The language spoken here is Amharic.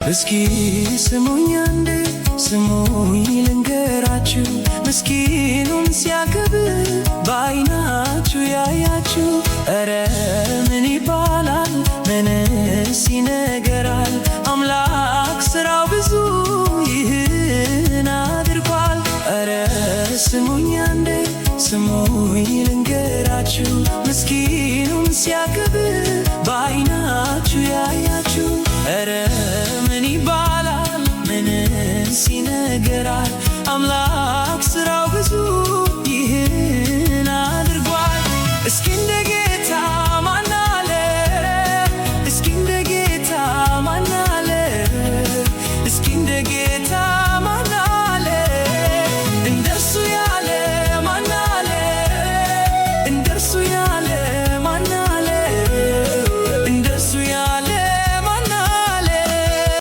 እስኪ ስሙኝ አንዴ፣ ስሙኝ ልንገራችሁ፣ ምስኪኑን ሲያከብር በዓይናችሁ ያያችሁ። እረ ምን ይባላል? ምንስ ይነገራል? አምላክ ስራው ብዙ ይህን አድርጓል። እረ ስሙኝ አንዴ፣ ስሙኝ ልንገራችሁ፣ ምስኪኑን ሲያከብር በዓይናችሁ ያያችሁ። እረ ምን ይባላል? ምንስ ይነገራል? አምላክ